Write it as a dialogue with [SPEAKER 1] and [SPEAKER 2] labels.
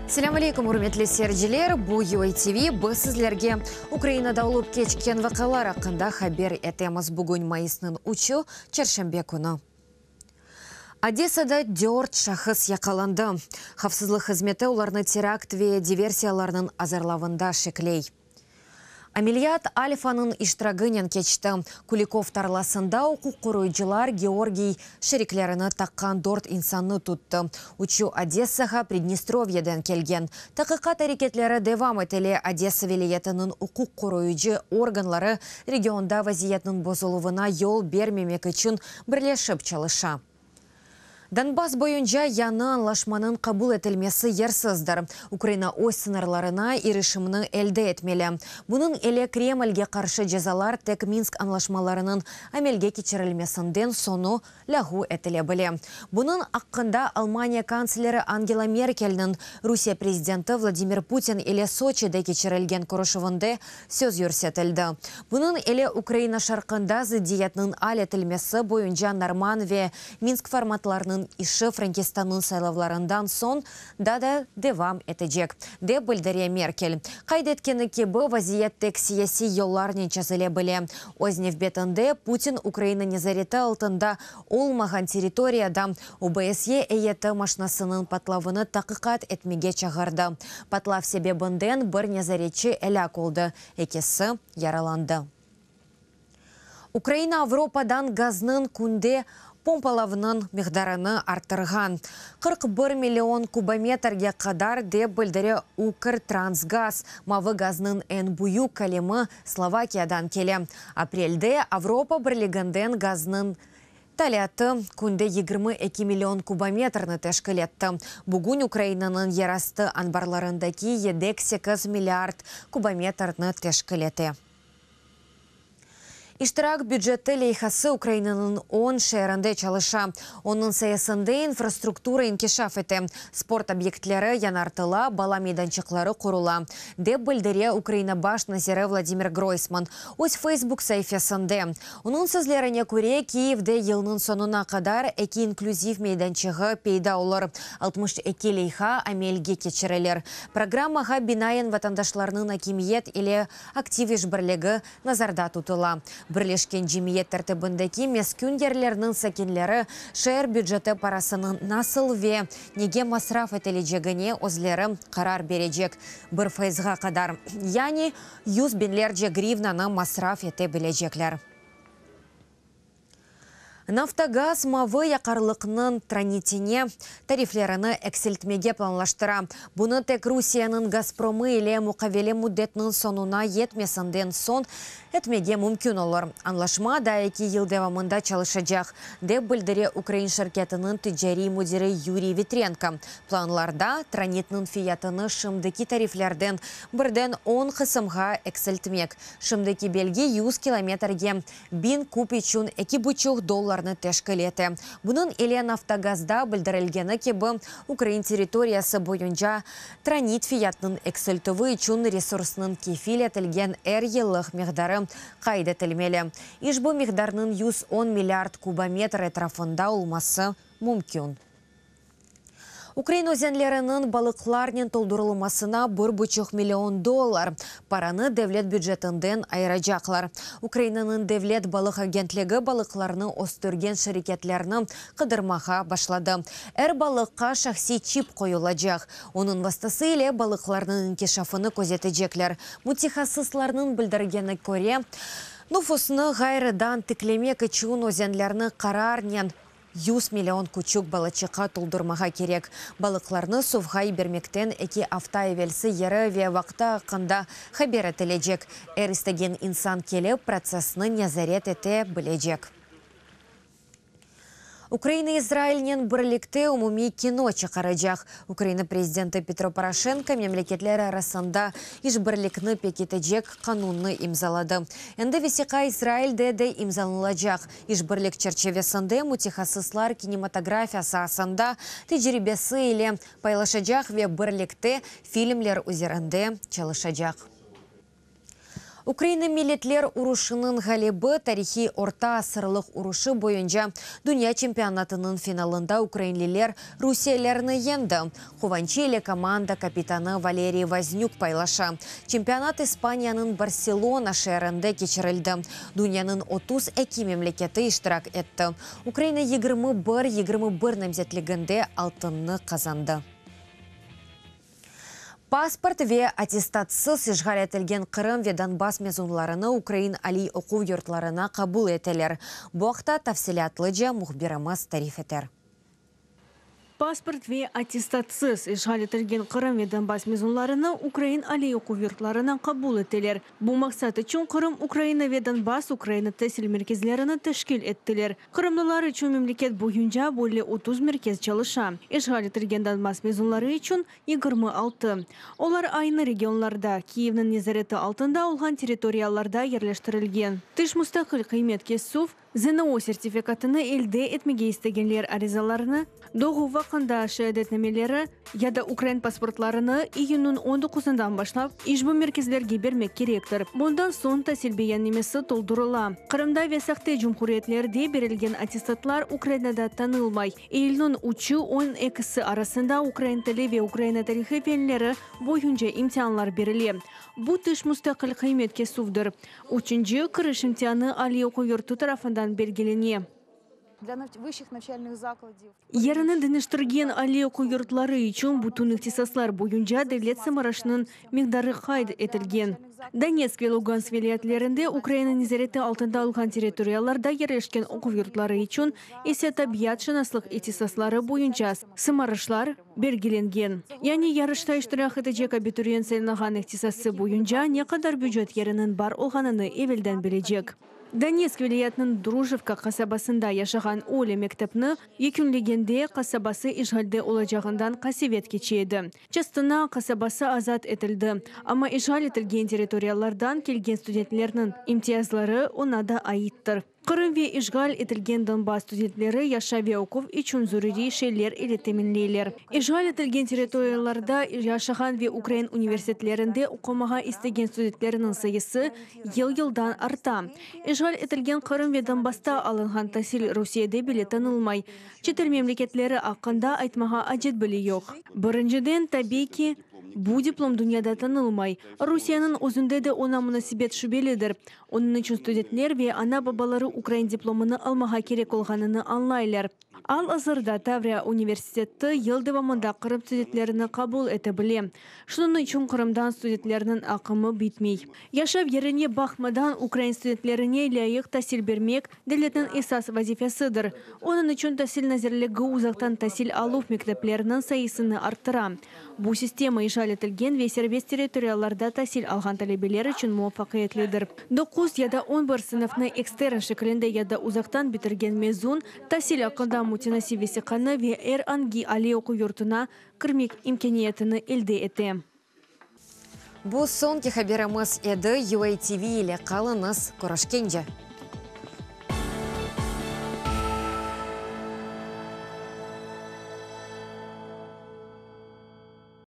[SPEAKER 1] Selâm aleyküm, ürmetli seyirciler! Bu UATV, biz sizlerge Ukrainada olıp keçken vaqialar aqqında haber etemiz. Bugün mayısnıñ üçü, çarşenbe künü. Odesada dört şahıs yaqalandı. Havfsızlıq hızmeti olarnı terakt ve diversiyalarnıñ azırlavında şekley. Ameliyat Alfanıñ iştiragınen keçti. Kulikov tarlasında uquq qoruyıcılar Georgiy şeriklerini taqqan dört insannı tuttı. Üçü Odessağa Pridnestrovyeden kelgen. Taqiqat areketleri devam etile, Odessa vilâyetiniñ uquq qoruyıcı organları regionda vaziyetniñ bozuluvına yol bermemek içün birleşip çalışa. Donbass boyunca yañı añlaşmanıñ qabul etilmesi yersizdir. Ukraina öz sıñırlarına irişimni elde etmeli. Bunıñ ile Kremlge qarşı cezalar tek Minsk añlaşmalarınıñ amelge keçirilmesinden soñu lâğu etile bile. Bunıñ aqqında Almaniya kantsleri Angela Merkelniñ Rusiye prezidenti Vladimir Putin ile Soçide keçirilgen körüşüvinde söz yürsetildi. Bunıñ ile Ukraina şarqında zıddiyetniñ al etilmesi boyunca Norman ve Minsk formatlarınıñ işi Frenkistannıñ saylavlarından soñ da da devam etecek, dep bildire Merkel. Qayd etkeni kibi, vaziyet tek siyasiy yollarnen çezile bile. Öz nevbetinde, Putin Ukraina nezareti altında olmağan territoriyada OBSYE eyyeti maşnasınıñ patlavını taqiqat etmege çağırdı. Patlav sebebinden bir nezaretçi elâk oldı, ekisi yaralandı. Ukraina Avropadan gaznıñ künde pompalavnıñ miqdarını arttırğan, 41 million kubometrge qadar, dep bildire Ukrtransgaz. Mavı gaznıñ eñ büyük kalemi Slovakiyadan kele. Aprelde Avropa Birliginden gaznıñ talâtı künde 22 million kubometrni teşkil etti. Bugün Ukrainanıñ yerastı anbarlarındaki yedek 8 milliard kubometrni teşkil ete. İştirak büceti leyhası Ukrainanıñ on şeerinde çalışa. Onıñ sayesinde infrastruktura inkişaf ete, sport obyektleri yañartıla, bala meydançıqları qurula, dep bildire Ukraina baş naziri Vladimir Groysman öz Facebook saifesinde. Onıñ sözlerine köre, Kiyevde yılnıñ soñuna qadar eki inklüziv meydançığı peyda olur, 62 leyha amelge keçirilir. Programmağa binaen vatandaşlarnıñ akimiyet ile aktiv işbirligi nazarda tutula. Birleşken cemiyet tertibindeki meskün yerlerniñ sakinleri şeer büceti parasınıñ nasıl ve nege masraf etilecegine özleri qarar berecek, bir fayızğa qadar, yani yüz biñlerce grivnanı masraf ete bilecekler. Naftogaz mavı yaqarlıqnıñ tranitine tariflerini eksiltmege planlaştıra. Bunı tek Rusiyeniñ Gazpromı ile muqavele müddetniñ soñuna yetmesinden soñ etmege mümkün olur. Añlaşma daa eki yıl devamında çalışacaq, dep bildire ukrain şirketiniñ ticariy müdiri Yuriy Vitrenko. Planlarda, tranitniñ fiyatını şimdiki tariflerden birden on qısımğa eksiltmek. Şimdiki belgi yüz kilometrge Biñ kub içün eki buçuq dollarnı teşkil ete. Bunıñ ile Naftogazda bildirilgeni kibi, ukrain territoriyası boyunca tranit fiyatınıñ eksiltüvi içün resursnıñ kefil etilgen er yıllıq miqdarı qayd etilmeli. İşbu miqdarnıñ 110 milliard kubometr etrafında olması mümkün. Ukrain özenleriniñ balıqlarnen toldurılmasına bir buçuq million dollar paranı devlet bücetinden ayıracaqlar. Ukrainanıñ devlet balıq agentligi balıqlarnı östürgen şirketlerni qıdırmağa başladı. Er balıqqa şahsiy çip qoyulacaq, onıñ vastası ile balıqlarnıñ inkişafını közetecekler. Mütehassıslarnıñ bildirgeni köre, nufusnı ğayrıdan tiklemek içün özenlerni qararnen 100 million küçük balıçıqqa toldurmağa kerek. Balıqlarnı suvğa yibermekten eki afta evelsi yeri ve vaqtı aqqında haber etilecek. Er istegen insan kelip, protsessni nezaret ete bilecek. Ukraina İsrailnen birlikte umumiy kino çıqaracaq. Ukraina prezidenti Petro Poroşenko memleketler arasında işbirlikni pekitecek qanunnı imzaladı. Endi vesiqa İsrailde de imzalanılacaq. İşbirlik çerçivesinde mütehassıslar kinematografiya saasında tecribesi ile paylaşacaq ve birlikte filmler üzerinde çalışacaq. Ukraina milletler uruşınıñ ğalibi tarihiy orta asırlıq uruşı boyunca dünya çempionatınıñ finalında ukrainliler rusiyelerni yeñdi. Quvançı ile komanda kapitanı Valeriy Voznük paylaşa. Çempionat İspaniyanıñ Barselona şeerinde keçirildi. Dünyanıñ 32 memleketi iştirak etti. Ukraina 21-21 namzetliginde altınnı qazandı. Pasport ve attestatsız işğal etilgen Qırım ve Donbass mezunlarını ukrain aliy oquv yurtlarına qabul eteler. Bu aqta tafsilâtlıca mühbirimiz tarif eter.
[SPEAKER 2] Pasport ve attestatsız işğal etilgen Qırım ve Donbass mezunlarını ukrain aliy oquv yurtlarına qabul eteler. Bu maqsat içün Qırım, Ukraina ve Donbass Ukraina tasil merkezlerini teşkil ettiler. Qırımlılar içün memleket boyunca böyle 30 merkez çalışa. İşğal etilgen Donbass mezunları içün 26. Olar aynı regionlarda, Kiyevniñ nezareti altında olğan territoriyalarda yerleştirilgen. Tış mustaqil qıymet kesüv, ZNO sertifikatını elde etmege istegenler arizalarını, doğuv aqqında şeadetnameleri ya da ukrain pasportlarını iyünniñ 19-ından başlap işbu merkezlerge bermek kerektir. Bundan soñ tasil beyannamesi toldurıla. Qırımda ve sahte cumhuriyetlerde berilgen attestatlar Ukrainada tanılmay. İyülniñ üçü, 12-si arasında ukrain tili ve Ukraina tarihı fenleri boyunca imtianlar berile. Bu tış mustaqil qıymet kesüvdir. Üçünci kiriş imtianı aliy oquv yurtu tarafından belgilene. Yerini deñiştirgen aliy oquv yurtları içün bütün ihtisaslar boyunca devlet sımarışınıñ miqdarı qayd etilgen. Donetsk ve Lugansk vilâyetlerinde Ukraina nezareti altında olğan territoriyalarda yerleşken oquv yurtları içün ise tabiatşınaslıq ihtisasları boyunca sımarışlar belgilengen. Yani yarışta iştirak etecek abituriyent saylağan ihtisası boyunca ne qadar bücet yeriniñ bar olğanını evelden bilecek. Donetsk vilâyetiniñ Drujivka qasabasında yaşağan Olâ mektepni yekünlegende qasabası işğalde olacağından qasevet keçe edi. Çastına qasabası azat etildi, amma işğal etilgen territoriyalardan kelgen studentlerniñ imtiyazları oña da aittir. Qırım ve işğal etilgen Donbass studentleri yaşav ve oquv içün zaruriy şeyler ile teminleyler. İşğal etilgen territoriyalarda yaşağan ve ukrain universitetlerinde oqumağa istegen studentlerniñ sayısı yıl-yıldan arta. İşğal etilgen Qırım ve Donbassta alınğan tasil Rusiyede bile tanılmay. Çetel memleketleri aqqında aytmağa acet bile yoq. Birinciden, tabiiy ki, bu diplom dünyada tanılmay. Rusiyeniñ özünde de oña munasebet şübelidir. Onıñ içün studentler ve ana-babaları ukrain diplomını almağa kerek olğanını añlaylar. Al-azırda Tavriya universiteti yıl devamında Qırım studentlerini qabul ete bile. Şunıñ içün Qırımdan studentlerniñ aqımı bitmey. Yaşav yerine baqmadan ukrain studentlerine lâyıq tasil bermek, devletniñ esas vazifesidir. Onıñ içün Tasil nazirligi uzaqtan tasil aluv mektepleriniñ sayısını arttıra. Bu sistema işğal etilgen ve serbest territoriyalarda tasil alğan talebeler içün muvafaqiyetlidir. Doquz ya da 11 sınıfnı ekstern şekilinde ya da uzaqtan bitirgen mezun, tasil aqqında mütenasip vesiqanı ve er angi aliy oquv yurtuna kirmek imkâniyetini elde ete.
[SPEAKER 1] Bu soñki haberimiz edi. UATV ile qalıñız. Körüşkence.